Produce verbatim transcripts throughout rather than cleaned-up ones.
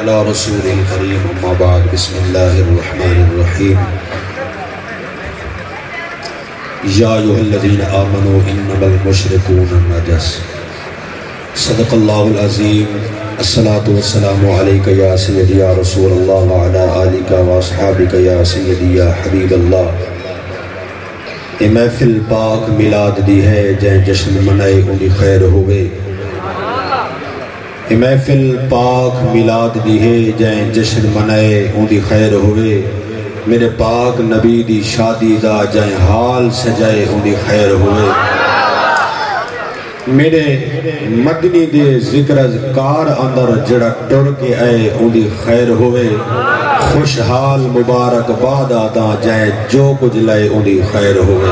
على رسوله الكريم، أما بعد، بسم الله الرحمن الرحيم. يا أيها الذين آمنوا إنما المشركون نجس. صدق الله العظيم. الصلاة والسلام عليك يا سيدي يا رسول الله وعلى آلك وأصحابك يا سيدي يا حبيب الله. اے محفل پاک میلاد دی ہے، جئیں جشن منائے اوندی خیر ہووے۔ اے محفل پاک میلاد دی ہے، جئیں جشن منائے اوندی خیر ہووے۔ میݙے پاک نبی دی شادی دا جئیں حال سجائے اوندی خیر ہووے۔ میݙے مدنی دے ذکر اذکار اندر جیڑھا ٹر کے آئے اوندی خیر ہووے۔ خوشحال مبارکباد آداں جئیں جو کجھ لائے اوندی خیر ہووے۔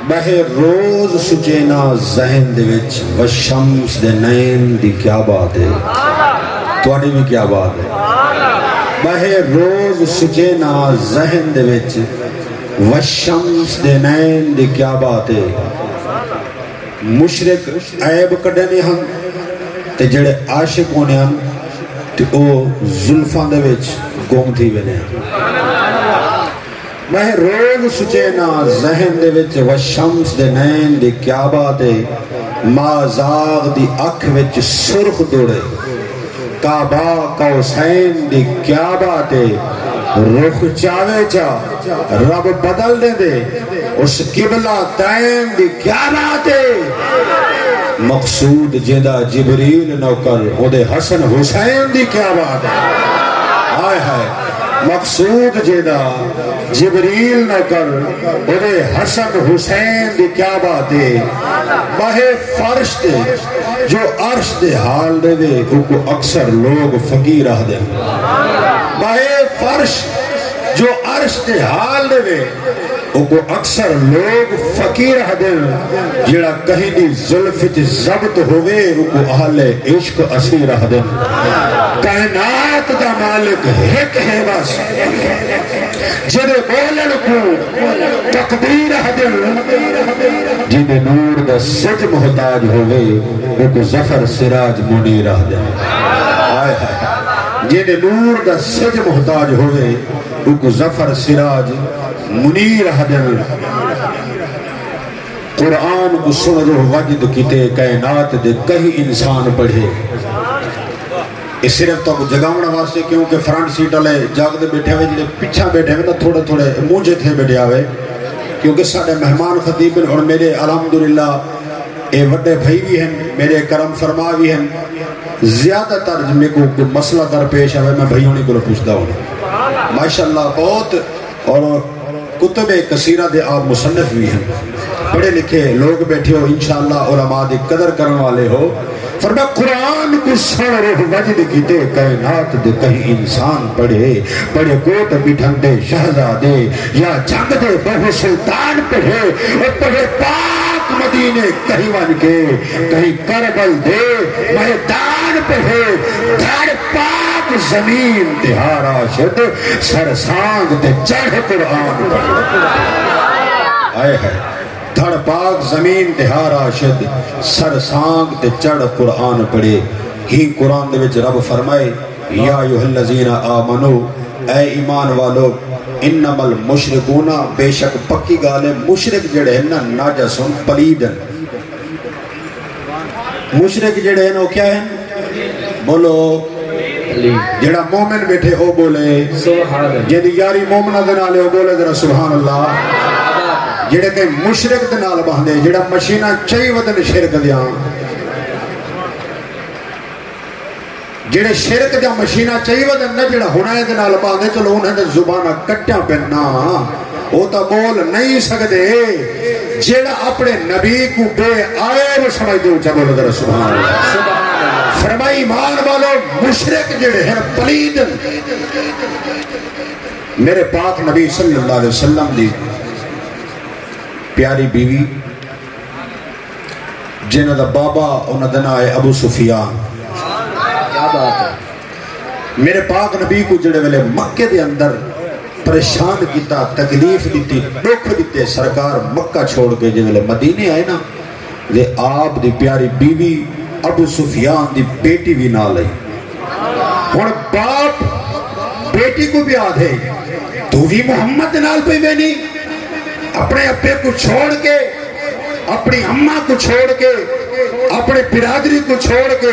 ٻہے روز سچینا ذہن دے وچ، والشمس دے نین دی کیا بات ہے؟ تہاݙی وی کیا بات ہے؟ ٻہے روز سچینا ذہن دے وچ، والشمس دے نین دی کیا بات ہے؟ مشرک عیب کڈھیندے ہن تے جیڑھے عاشق ہوندے ہن تے او زلفاں دے وچ گم تھی ویندے ہن۔ ٻہے روز سچینا ذہن دے وچ، والشمس دے نین دی کیا بات ہے؟ ماں زاغ دی اکھ وچ سرخ دوڑے، قاب قوسین دی کیا بات ہے؟ رخ چاوے چا رب بدل ݙیندے، اس قبلہ دین دی کیا بات ہے؟ مقصود جیندا جبریل نوکر، اوندے حسن حسین دی کیا بات ہے؟ ہائے ہائے، مقصود جیندا جبریل نوکر، اوندے حسن حسین دی کیا بات ہے؟ ٻہے فرش تے جو عرش دے حال ݙیوے، اوکوں اکثر لوگ فقیر آہدن۔ ٻہے فرش جو عرش دے حال ݙیوے، اوکوں اکثر لوگ فقیر آہدن۔ جیڑھا کہیں دی زلف اچ ضبط ہووے، اوکوں اہل عشق اسیر آہدن۔ کائنات دا مالک ہک ہے بس، جیندے ٻولݨ کوں تقدیر آہدن۔ جیندے نور دا سجھ محتاج ہووے، اوکوں ظفر سراج منیر آہدن۔ ہائے ہائے۔ جیندے نور دا سجھ محتاج ہووے، اوکوں ظفر سراج منیر آہدن۔ قرآن کوں سݨ روح وجد کیتے، کائنات دے کہیں انسان پڑھے۔ اے صرف تہاکوں جگاوݨ واسطے، کیونکہ فرنٹ سیٹ والے جاڳدے ٻیٹھے ہوئے، جیڑھے پچھاں ٻیٹھے ہوئے نا، تھوڑے تھوڑے مونجھے تھئے ٻیٹھے ہوئے، کیونکہ ساݙے مہمان خطیب ہن۔ ہݨ میݙے الحمدللہ اے وݙے بھائی وی ہن، میݙے کرم فرما وی ہن۔ زیادہ تر جے میکوں کوئی مسئلہ درپیش آوے، میں بھائی ہوݨیں کولوں پچھدا ہوں۔ ماشاءاللہ، بہت اور کتب کثیرہ دے آپ مصنف وی ہن۔ پڑھے لکھے لوگ ٻیٹھے ہو، انشاءاللہ علماء دی قدر کرݨ والے ہو۔ فرمایا، قرآن کوں سݨ روح وجد کیتے، کائنات دے کہیں انسان پڑھے۔ پڑھے کوٹ مٹھن دے شہزادے یا جنگ دے بہو سلطان پڑھے۔ او پڑھے پاک مدینے کہیں ونڄ کے، کہیں کربل دے میدان پڑھے۔ دھڑ پاک زمین تے ہا راشد، سر سانگ تے چڑھ قرآن پڑھے۔ ہائے ہائے۔ دھڑ پاک زمین تے ہا راشد، سر سانگ تے چڑھ قرآن پڑھے۔ ہی قرآن دے وچ رب فرمائے، یا ایھا الذین آمنو، اے ایمان والو، انما المشرکون، بے شک پکی ڳالھ ہے، مشرک جیڑھے ہن نا، نجس ہن، پلید ہن۔ مشرک جیڑھے ہن، او کیا ہن؟ بولو۔ جیڑھا مومن ٻیٹھے، او ٻولے۔ سبحان اللہ۔ جیندی یاری مومناں دے نال ہے، او ٻولے ذرا سبحان اللہ۔ جیڑھے کہیں مشرک دے نال ٻہندے، جیڑھا مشیناں چئی ودن شرک دیاں، جیڑھے شرک دیاں مشیناں چئی ودن نا، جیڑھا ہݨ ایں دے نال ٻہندے، چلو انہاں دے زباناں کٹیاں پن نا، او تاں ٻول نئیں سڳدے۔ جیڑھا اپݨے نبی کوں بے عیب سمجھدے، اچا ٻولو ذرا سبحان اللہ۔ سبحان اللہ۔ فرمائی، ایمان والو، مشرک جیڑھے ہن، پلید ہن۔ میرے پاک نبی صلی اللہ علیہ وسلم دی پیاری بیوی، جنہاں دا بابا، انہاں دا ناں ہے ابو سفیان۔ کیا بات ہے۔ میرے پاک نبی کوں جیڑھے ویلے مکے دے اندر پریشان کیتا، تکلیف ݙتی، ݙکھ ݙتے، سرکار مکہ چھوڑ کے جیڑھے ویلے مدینے آئے نا، تے آپ دی پیاری بیوی ابو سفیان دی بیٹی وی نال آئی۔ ہݨ باپ بیٹی کوں پیا آہدے، توں وی محمد نال پئی ویندی؟ اپݨے ابے کوں چھوڑ کے، اپݨی اماں کوں چھوڑ کے، اپݨے برادری کوں چھوڑ کے،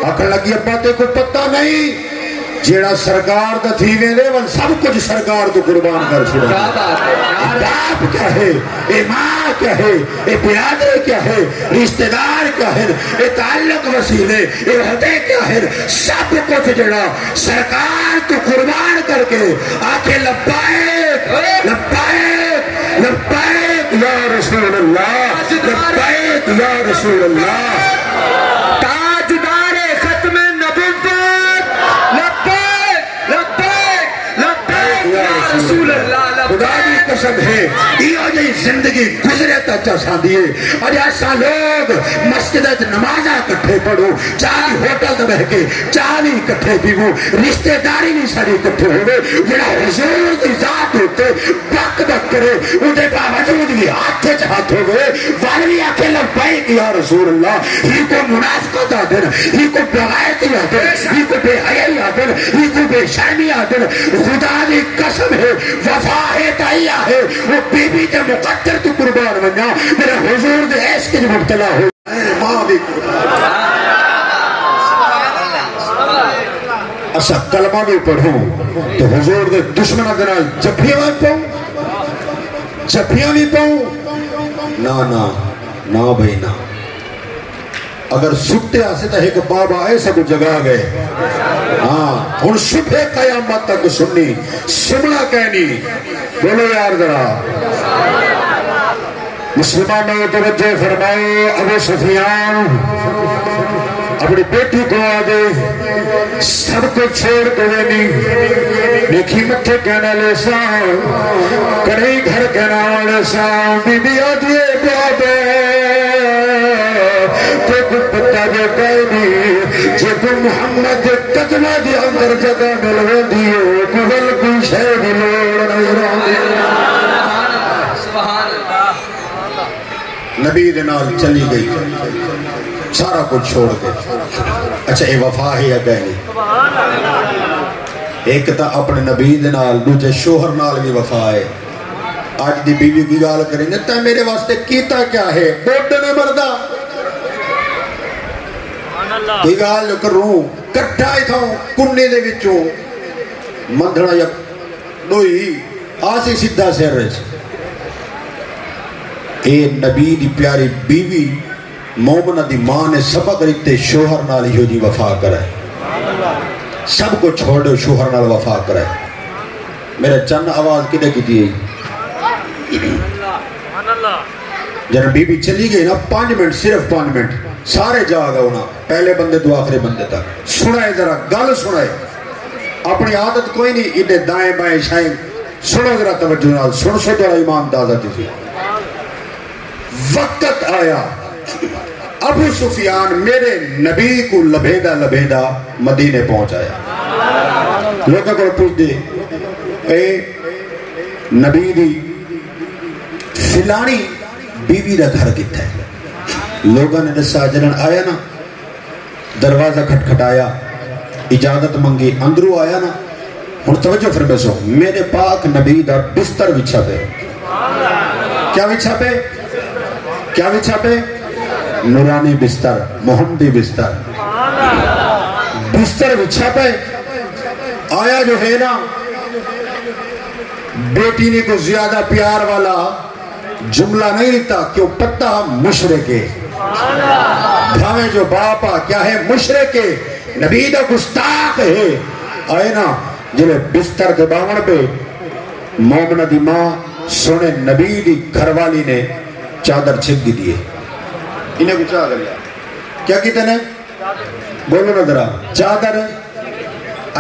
آکھݨ لڳی، ابا تیکوں پتہ نئیں، جیڑھا سرکار دا تھی ویندے، ول سب کجھ سرکار توں قربان کر چھوڑے۔ کیا بات ہے، کیا بات ہے۔ باپ کیا ہے، اے ماں کیا ہے، اے برادری کیا ہے، رشتہ دار کیا ہن، اے تعلق وسیلے، اے عہدے کیا ہن، سب کجھ جیڑھا سرکار توں قربان کر کے آکھے، لبیک، لبیک، لبیک یا رسول اللہ، لبیک یا رسول اللہ۔ تاجدار ختم نبوت، لبیک، لبیک، لبیک یا رسول اللہ، لبیک۔ خدا دی قسم ہے، ایہو جئی زندگی گزرے تاں چس آندی ہے۔ اڄ اساں لوگ مسجد اچ نمازاں کٹھے پڑھوں، چاہ وی ہوٹل تے ٻہہ کے، چاہ وی کٹھے پیووں، رشتہ داری وی ساݙی کٹھے ہووے، جیڑھا حضور دی ذات اتے بک بک کرے، اوندے باوجود وی ہتھ اچ ہتھ ہووے، ول وی آکھے، لبیک یا رسول اللہ۔ ہی کوں منافقت آہدن، ہی کوں بغیرتی آہدن، ہی کوں بے حیائی آہدن، ہی کوں بے شرمی آہدن۔ خدا دی قسم ہے، وفا ہے تاں ایہا ہے، او بی بی تے مقدر توں قربان ونڄاں، میرے حضور دے عشق اچ مبتلا ہو۔ ماں وی قربان۔ اساں کلمہ وی پڑھوں تے حضور دے دشمناں دے نال جھپیاں وی پاؤں، جھپیاں وی پاؤں۔ نہ، نہ، نہ بھائی نہ۔ اگر ستے ہاسے تاں ہک بابا آئے ساکوں جگا ڳئے۔ ہاں، ہݨ صبح قیامت تک سنی، سمݨا کائنی۔ بولو یار ذرا۔ مسلمانوں توجہ فرماؤ، ابو سفیان اپݨی بیٹی کوں آہدے، سب کجھ چھوڑ کے ویندی، ݙیکھی متھے کہݨ آلیساں، کڑھائی گھر کہݨ آلیساں۔ بی بی آہدی ہے، بابے، تیکوں پتہ جو کائنی، جیکوں محمد دے قدماں دے اندر جگہ مل ویندی ہے، اوکوں ول کوئی شے دی لوڑ نئیں رہندی۔ نبی دے نال چلی ڳئی، سارا کجھ چھوڑ کے۔ اچھا، اے وفا ہے یا کائنی؟ ہک تاں اپݨے نبی دے نال، ݙوجھے شوہر نال وی وفا ہے۔ اڄ دی بیوی کوئی ڳالھ کرے، نہ تیں میرے واسطے کیتا کیا ہے؟ ٻڈ نہ مردا۔ کوئی ڳالھ جو کروں، کٹھا اتھاؤں کنی دے وچوں مندھڑا یا ݙوئی آسی سدھا سر اچ۔ اے نبی دی پیاری بیوی، مومنہ دی ماں نے سبق ݙتے، شوہر نال ایہو جی وفا کرے۔ سب کجھ چھوڑ ݙیو، شوہر نال وفا کرے۔ میرے چن آواز کݙے کیتی ہے؟ جݙاں بی بی چلی ڳئی نا، پنج منٹ، صرف پنج منٹ، سارے جاڳ آؤ نا، پہلے بندے توں آخری بندے تک۔ سݨائے ذرا، ڳالھ سݨائے۔ اپݨی عادت کوئی نئیں، ایݙے دائیں بائیں شائیں۔ سݨو ذرا توجہ نال، سݨسو تہاݙا ایمان تازہ تھیسی۔ وقت آیا، ابو سفیان میرے نبی کوں لبھیندا لبھیندا مدینے پہنچ آیا۔ لوکاں کولوں پچھدے، اے نبی دی فلاݨی بیوی دا گھر کتھے؟ لوکاں نے ݙسا، جݙݨ آیا نا، دروازہ کھٹکھٹایا، اجازت منگی، اندروں آیا نا۔ ہݨ توجہ فرمیسو، میرے پاک نبی دا بستر وچھا پئے۔ کیا وچھا پئے؟ کیا وچھا پئے؟ نورانی بستر، محمدی بستر۔ بستر وچھا پئے۔ آیا جو ہے نا، بیٹی نے کوئی زیادہ پیار والا جملہ نئیں ݙتا، کیوں؟ پتہ مشرک ہے۔ بھاویں جو باپ آ، کیا ہے؟ مشرک ہے، نبی دا گستاخ ہے۔ آئے نا، جلے بستر تے ٻاہوݨ پئے، مومنہ دی ماں سوہݨے نبی دی گھر والی نے چادر چھک گھدی ہے۔ انہیں کوں چا گھلیا؟ کیا کیتے نے؟ بولو نا ذرا، چادر۔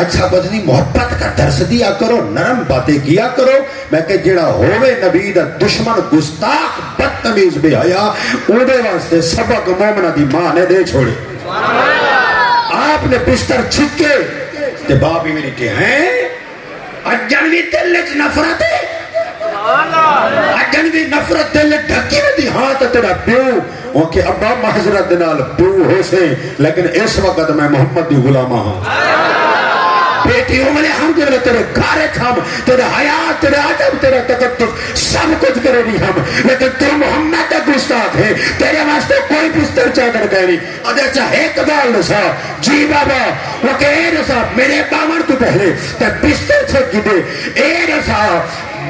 اچھا، بزنی محبت کا درس دیا کرو، نرم باتیں کیا کرو۔ میں کہ جیڑھا ہووے نبی دا دشمن، گستاخ، بدتمیز، بے حیا، اوندے واسطے سبق مومنہ دی ماں نے ݙے چھوڑے۔ آپ نے بستر چھکے تے باپ ہی میری ٹھے ہیں۔ اڄݨ وی دل اچ نفرت ہے۔ اڄݨ وی نفرت دل اچ ڈھکی ویندی۔ ہاں تاں تیݙا پیو، اونکھے ابا معذرت دے نال پیو ہوسے، لیکن اس وقت میں محمد دی غلامہ ہاں۔ بیٹی، او ویلے ہم جے ویلے تیرے گھر اچ ہم، تیرا حیا، تیرا ادب، تیرا تکدس، سب کجھ کرے وی ہم، لیکن توں محمد دا گستاخ ہے، تیرے واسطے کوئی بستر چادر کائنی۔ اڄ اچھا ہک ڳالھ ݙسا، جی بابا، او کہ اے ݙسا، میݙے ٻاہوݨ توں پہلے تے بستر چھک گھدے، اے ݙسا،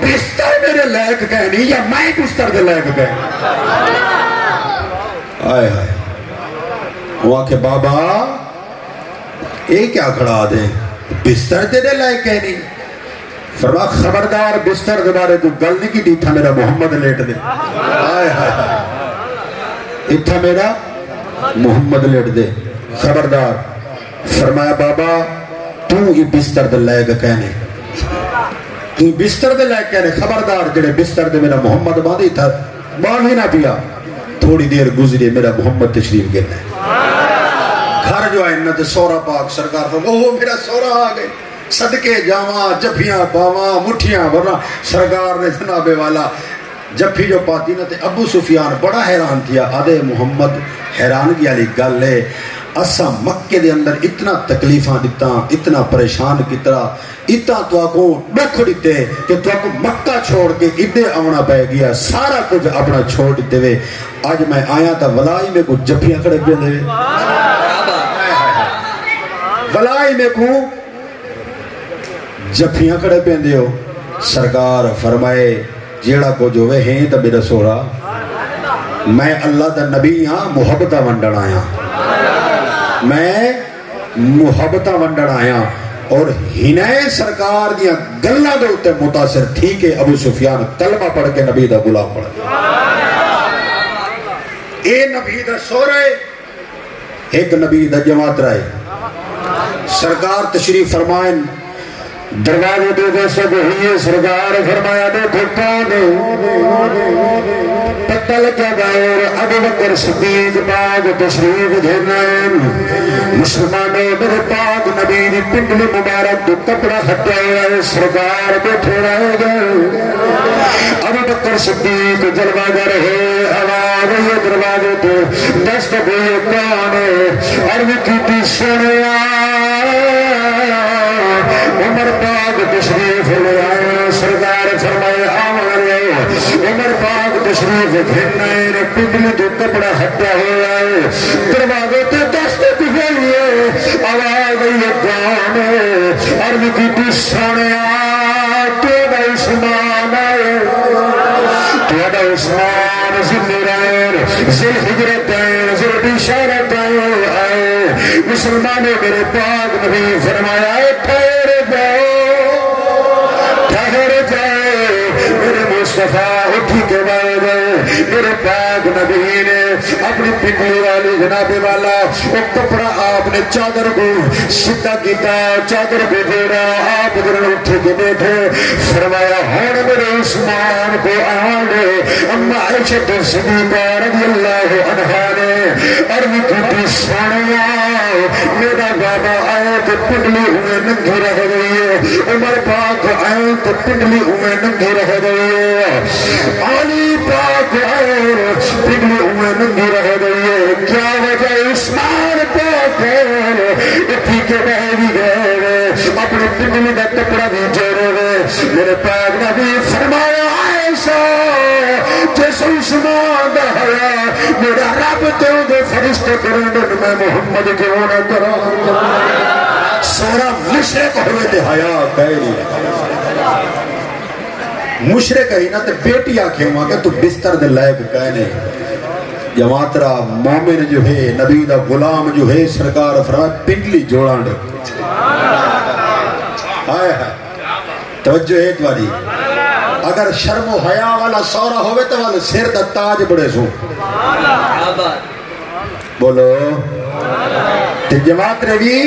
بستر میݙے لائق کائنی یا میں بستر دے لائق کائنی؟ ہائے ہائے۔ او آکھے، بابا، اے کیا کھڑا آدھے؟ بستر تیݙے لائق کائنی؟ فرمایا، خبردار، بستر دے بارے کوئی ڳالھ نی کیتی، اتھاں میݙا محمد لیٹدے۔ ہائے ہائے ہائے۔ اتھاں میݙا محمد لیٹدے۔ خبردار۔ فرمایا، بابا، توں ایں بستر دے لائق کائنی۔ توں بستر دے لائق کائنی۔ خبردار، جیڑھے بستر دے میݙا محمد ٻاہندے، اتھاں ٻاہویں نہ پیا۔ تھوڑی دیر گزری، میݙا محمد تشریف گھن آئے۔ گھر جو آئے نہ تے سہرا پاک سرکار فرمایا، او میݙا سہرا آ ڳئے۔ صدقے جاواں، جفیاں پاواں، مٹھیاں بھراں۔ سرکار نے جناب والا جفی جو پاتی نہ تے ابو سفیان بڑا حیران تھیا، آدھے، محمد، حیرانگی والی ڳالھ ہے، اساں مکے دے اندر اتنا تکلیفاں ݙتاں، اتنا پریشان کیتا، اتنا تہاکوں ݙکھ ݙتے کہ تہاکوں مکہ چھوڑ کے ادھے آوݨا پئے ڳیا، سارا کجھ اپݨا چھوڑ ݙتے وے۔ اڄ میں آیاں تاں ولا ہی میکوں جفیاں کھڑے پیندے وے۔ ولا ہی میکوں جفیاں کھڑے پیندے ہو۔ سرکار فرمائے، جیڑھا کجھ ہووے، ہیں تاں میݙا سہرا۔ میں اللہ دا نبی ہاں، محبتاں ونڈݨ آیاں۔ میں محبتاں ونڈݨ آیاں۔ اور ہنائیں سرکار دیاں ڳلاں دے اتے متاثر تھی کے ابو سفیان کلمہ پڑھ کے نبی دا غلام بݨ ڳیا۔ اے نبی دا سہرا ہے۔ ہک نبی دا ڄماترا ہے۔ سرکار تشریف فرمائن، دروازے تے دستک ہوئی ہے، سرکار فرمایا، ݙیکھو کون ہے؟ پتہ لڳا غیر ابوبکر صدیق پاک تشریف گھن آئے۔ مسلمانوں، میرے پاک نبی دی پنڈلی مبارک توں کپڑا ہٹیا ہویا ہے، سرکار ٻیٹھے رہ ڳئے۔ ابوبکر صدیق جلوہ گر ہے، آواز آئی ہے دروازے تے، دستک ہوئی ہے، کون ہے؟ عرض کیتی، سوہݨیا، عمر پاک تشریف لے آئے۔ سرکار فرمائے، آوݨ ݙیو۔ عمر پاک تشریف گھن آئے، پنڈلی توں کپڑا ہٹیا ہویا ہے، دروازے تے دستک ہوئی ہے، آواز آئی ہے، کون ہے؟ عرض کیتی، سوہݨیا، تیݙا عثمان آئے، تیݙا عثمان ذی النورین، ذی الحجرتین، ذی البشارتین آئے۔ مسلمانوں، میرے پاک نبی فرمایا، اے ٹھہر جاؤ، ٹھہر جاؤ، میرے مصطفیٰ اٹھی کے ٻہہ ڳئے۔ میرے پاک نبی نے اپݨی پنڈلی والی جناب والا او کپڑا آپ نے چادر کوں سدھا کیتا، چادر کوں جوڑا، آپ جݙݨ اٹھ کے ٻیٹھے، فرمایا، ہݨ میرے عثمان کوں آوݨ ݙیو۔ اماں عائشہ صدیقہ رضی اللہ عنہا نے عرض کیتی، سوہݨیا، میݙا بابا آئے تے پنڈلی اوویں ننگی رہ ڳئی ہے، عمر پاک آئے تے پنڈلی اوویں ننگی رہ ڳئی ہے۔ علی پاک آئے، پنڈلی اوویں ننگی رہ ڳئی ہے۔ کیا وجہ ہے؟ عثمان پاک آئے، اٹھی کے ٻہہ وی ڳئے، اپݨی پنڈلی دا کپڑا وی جوڑے وے۔ میرے پاک نبی فرمایا، عائشہ، جس عثمان دا حیا میݙا رب تے اوندے فرشتے کرن، میں محمد کیوں نہ کراں؟ سارا مشرک ہوئے تے حیا کائے نہیں۔ مشرک ہے نا، تے بیٹی آکھے ہوا کہ تو بستر دے لائق کائے نہیں۔ ڄماترا، مومن جو ہے، نبی دا غلام جو ہے، سرکار فرمایا، پنڈلی جوڑاں ݙے۔ ہائے ہائے۔ توجہ ہے تہاݙی؟ اگر شرم و حیا والا سہرا ہووے تاں ول سر دا تاج بݨیسوں۔ بولو۔ تے ڄماترے وی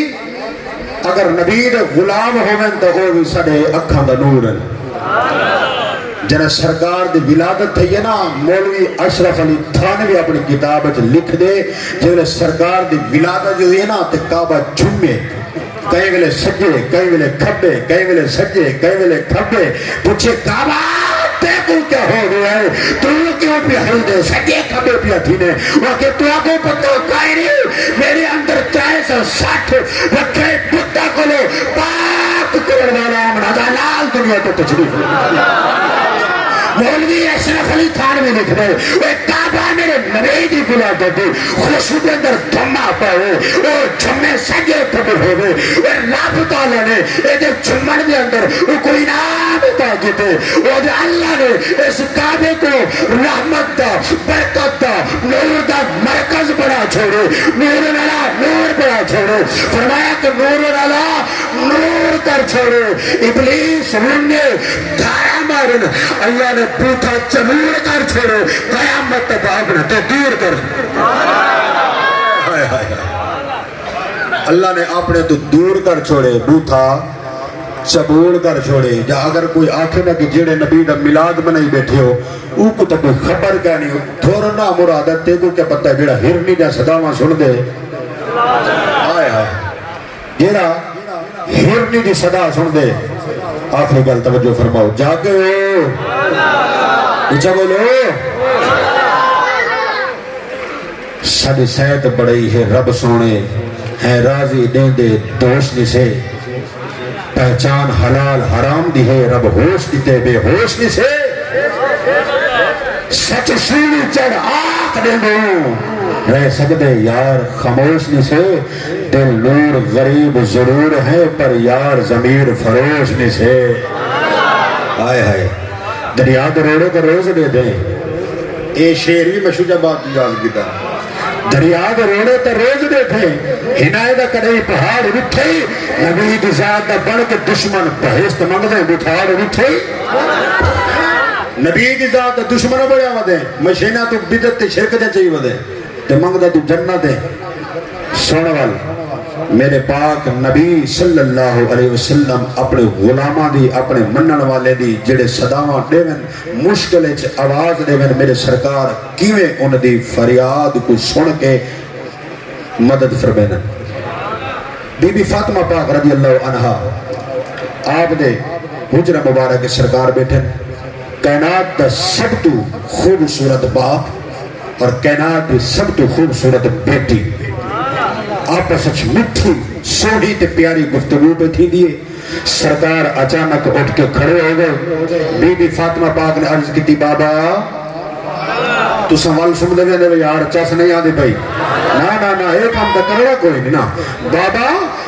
اگر نبی دے غلام ہوون تاں او وی ساݙے اکھاں دا نور ہن۔ جݙاں سرکار دی ولادت تھئی ہے نا، مولوی اشرف علی تھانوی اپݨی کتاب وچ لکھدے، جیڑھے سرکار دی ولادت جو ہوئی ہے نا، تے کعبہ جھمے، کہیں ویلے سڄے، کہیں ویلے کھٻے، کہیں ویلے سڄے، کہیں ویلے کھٻے۔ پچھے، کعبہ، تیکوں کیا ہو ڳیا ہے؟ توں کیوں پیا ہلدے، سڄے کھٻے پیا تھیندے؟ او آکھے، تہاکوں پتہ کائنی، میݙے اندر ترے سو سٹھ رکھے بتاں کولوں پاک تے تشریف لے۔ مولوی اشرف علی تھانوی لکھدے، اے کعبہ میرے نبی دی ولادت دی خوشبو دے اندر دھما پاوے، او جھمے سڄے قبول ہووے۔ اے رب تعالیٰ نے اے دے جھمݨ دے اندر او کوئی انعام عطا کیتے۔ او دے اللہ نے اس کعبے کو رحمت دا، برکت دا، نور دا مرکز بݨا چھوڑے، نور والا نور بݨا چھوڑے۔ فرمایا کہ نور والا نور کر چھوڑے۔ ابلیس رنے، دھارا مارن، اللہ نے بوتھا چبوڑ کر چھوڑے۔ قیامت تک آپ نے تو دور کر۔ ہائے، ہائے، ہائے۔ اللہ نے اپنے تو دور کر چھوڑے، بوتھا چبوڑ کر چھوڑے۔ یا اگر کوئی آکھے نا کہ جیڑے نبی دا میلاد منائی بیٹھے ہو، او کو تو کوئی خبر کیا نہیں۔ تھوڑا نا مراد ہے، تے کو کیا پتہ ہے جیڑا ہرنی دا صداواں سن دے۔ ہائے، ہائے۔ جیڑا ہرنی دی صدا سݨدے، آخری ڳالھ توجہ فرماؤ، جاڳو، اچا ٻولو۔ ساݙی سیت بݨائی ہے رب سوہݨے، ہیں راضی ݙیندے دوش نسے۔ پہچان حلال حرام دی ہے، رب ہوش ݙتے بے ہوش نسے۔ سچ سولی چڑھ آکھ ݙیندوں، رہ سڳدے یار خاموش نسے۔ دل نور غریب ضرور ہے، پر یار ضمیر فروش نسے۔ ہائے ہائے۔ دریا دے روڑے تے روز ݙیدھے۔ اے شعر وی میں شجاع آباد توں یاد کیتا۔ دریا دے روڑے تے روز ݙیدھے۔ ہنائے دا کݙاہیں پہاڑ رٹھے۔ نبی دی ذات دا بݨ کے دشمن بہشت منگدے، بٹھاڑ رٹھے۔ نبی دی ذات دا دشمن بݨیا ودے۔ مشیناں توں بدعت تے شرک دے چئی ودے۔ تے منگدا توں جنت ہے۔ سݨ ول، میرے پاک نبی صلی اللہ علیہ وسلم اپݨے غلاماں دی، اپݨے منݨ والے دی جیڑھے صداواں ݙیون، مشکل اچ آواز ݙیون، میرے سرکار کیویں ان دی فریاد کوں سݨ کے مدد فرمیندن۔ بی بی فاطمہ پاک رضی اللہ عنہا آپ دے حجرہ مبارک سرکار ٻیٹھن، کائنات دا سب توں خوبصورت باپ اور کائنات دی سب توں خوبصورت بیٹی آپس وچ مٹھی، سوہݨی تے پیاری گفتگو پئی تھیندی ہے۔ سرکار اچانک اٹھ کے کھڑے ہو گئے۔ بی بی فاطمہ پاک نے عرض کیتی، بابا، تساں ول سݨدے ویندے وے یار، چس نہیں آندی پئی۔ نہ، نہ، نہ، اے کم تاں کرݨا کوئی نہیں نا۔ بابا،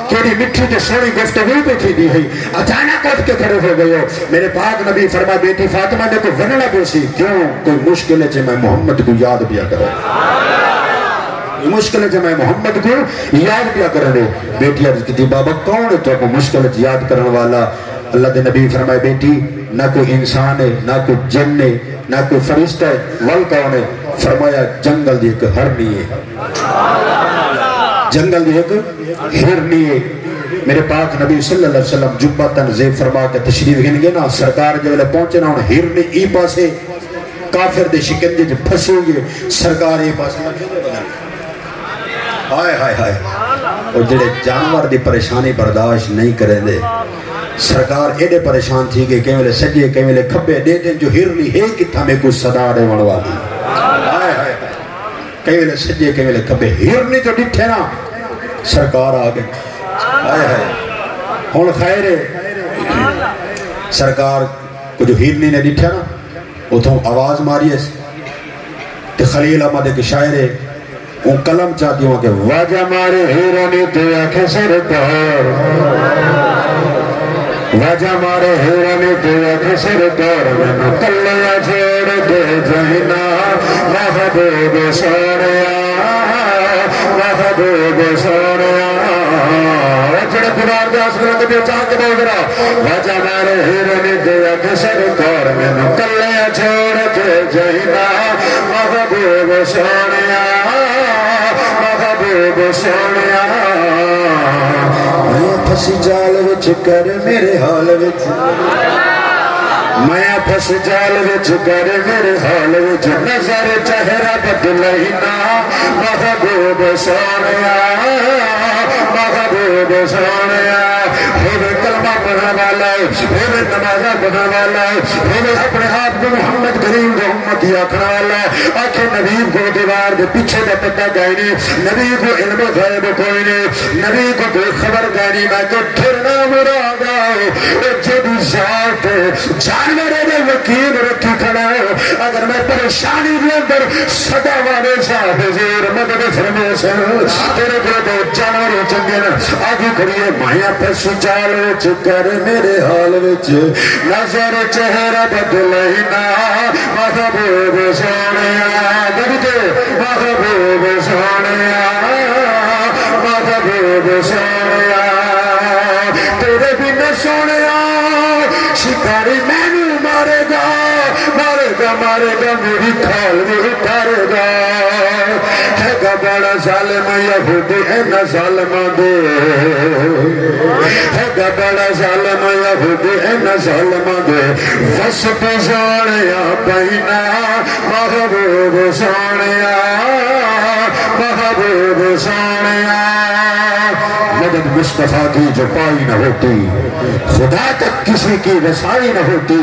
کیڑھی مٹھی تے سوہݨی گفتگو پئی تھیندی ہئی، اچانک اٹھ کے کھڑے ہو گئے ہو۔ میرے پاک نبی فرمائے، بیٹی فاطمہ، میکوں ونڄݨا پوسی۔ کیوں؟ کوئی مشکل اچ میں محمد کوں یاد پیا کراں۔ مشکل اچ میں محمد کوں یاد پیا کراں۔ بیٹی عرض کیتی، بابا، کون ہے تہاکوں مشکل اچ یاد کرݨ والا؟ اللہ دے نبی فرمائے، بیٹی، نہ کوئی انسان ہے، نہ کوئی جن ہے، نہ کوئی فرشتہ ہے، ول کون ہے؟ فرمایا، جنگل دی ہک ہرنی ہے۔ جنگل دی ہک ہرنی ہے۔ میرے پاک نبی صلی اللہ علیہ وسلم جبہ تن زیب فرما کے تشریف گھن گئے نا، سرکار جے ویلے پہنچے نا، ہن ہرنی ای پاسے کافر دے شکنجے چ پھسی ہوئی ہے، سرکار ای پاسے۔ ہائے، ہائے، ہائے۔ او جڑے جانور دی پریشانی برداشت نہیں کریندے، سرکار ایݙے پریشان تھی ڳئے، کہیں ویلے سڄے، کہیں ویلے کھٻے، ݙیہدن جو ہرنی ہے کتھاں میکوں صدا ݙیوݨ والی۔ ہائے، ہائے، ہائے۔ کہیں ویلے سڄے، کہیں ویلے کھٻے، ہرنی جو ݙٹھے نا، سرکار آ ڳئے۔ ہائے، ہائے۔ ہݨ خیر ہے، سرکار کوں جو ہرنی نے ݙٹھا نا، اتھوں آواز ماری اس۔ تے خلیل احمد ہک شاعر ہے، اوں قلم چا ݙیواں کہ واجہ مارے ہیرانی تے آکھے سرکار، واجہ مارے ہیرانی تے آکھے سرکار، مینوں کلیا چھوڑ کے جائیں نا محبوب سوہݨیا، محبوب سوہݨیا۔ جڑے خدا دے آسمان دے چاہ کے بول ذرا، واجہ مارے ہیرانی تے آکھے سرکار، مینوں کلیا چھوڑ کے جائیں نا محبوب سوہݨیا، محبوب سوہݨیا۔ میاں پھسی جال وچ کر میرے حال وچ، میاں پھسی جال وچ کر میرے حال وچ، نظر چہرہ بدلئی نا محبوب سوہݨیا، محبوب سوہݨیا۔ ہݨ کلمہ پڑھݨ والا ہووے نمازاں پڑھݨ والا، ہووے اپݨے آپ کوں محمد کریم دا امتی آکھݨ والا، آکھے نبی کوں دیوار دے پچھے دا پتہ کائنی، نبی کوں علم غیب کوئی نہیں، نبی کوں کوئی خبر کائنی۔ میں کہ پھر نہ مراد آؤ، او جیڑھی ذات جانور دے یقین رکھی کھڑا ہے، اگر میں پریشانی دے اندر سدا والے شاہ حضور مدد فرمائے سن، تیرے کولوں تے جانور چنگے نے۔ آگے کھڑی ہے مایا پس جال وچ، کر میرے حال وچ نظر، چہرہ بدلے نہ محبوب سوہݨیا، دبتے محبوب سوہݨیا، محبوب سوہݨیا، تیرے بن سوہݨیا شکاری مینوں مارے گا، مارے گا، مارے گا، میری کھال وی اتارے گا۔ ہے گا بڑا ظالم یہودی انہاں ظالماں دے، ہے گا بڑا ظالم یہودی انہاں ظالماں دے، وس پجاݨیا پینا محبوب سوہݨیا، محبوب سوہݨیا۔ مدد مصطفیٰ کی جو پائی نہ ہوتی، خدا تک کسی کی رسائی نہ ہوتی۔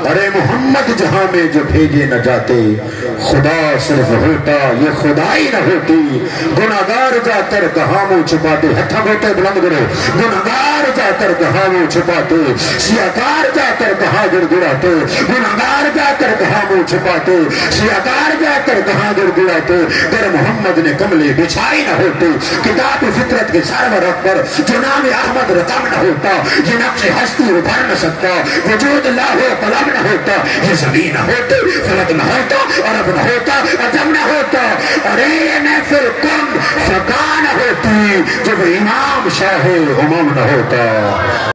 ارے محمد جہاں میں جو بھیجے نہ جاتے، خدا صرف ہوتا، یہ خدائی نہ ہوتی۔ گناہگار جا کر کہاں منہ چھپاتے، ہتھاں کوں تے بلند کرو۔ گناہگار جا کر کہاں منہ چھپاتے، سیاہکار جا کر کہاں گڑگڑاتے۔ گناہگار جا کر کہاں منہ چھپاتے، سیاہکار جا کر کہاں گڑگڑاتے۔ گر محمد نے کملی بچھائی نہ ہوتی، کتاب فطرت کے سرور اکبر جو نام احمد رقم نہ ہوتا، یہ نقش ہستی ابھر نہ سکتا۔ وجود لوح و قلم نہ ہوتا، یہ زمین نہ ہوتی، فلک نہ ہوتا، عرب نہ ہوتا، عجم نہ ہوتا، اور اے محفل کن فقا نہ ہوتی، جو وہ امام شاہ امم نہ ہوتا۔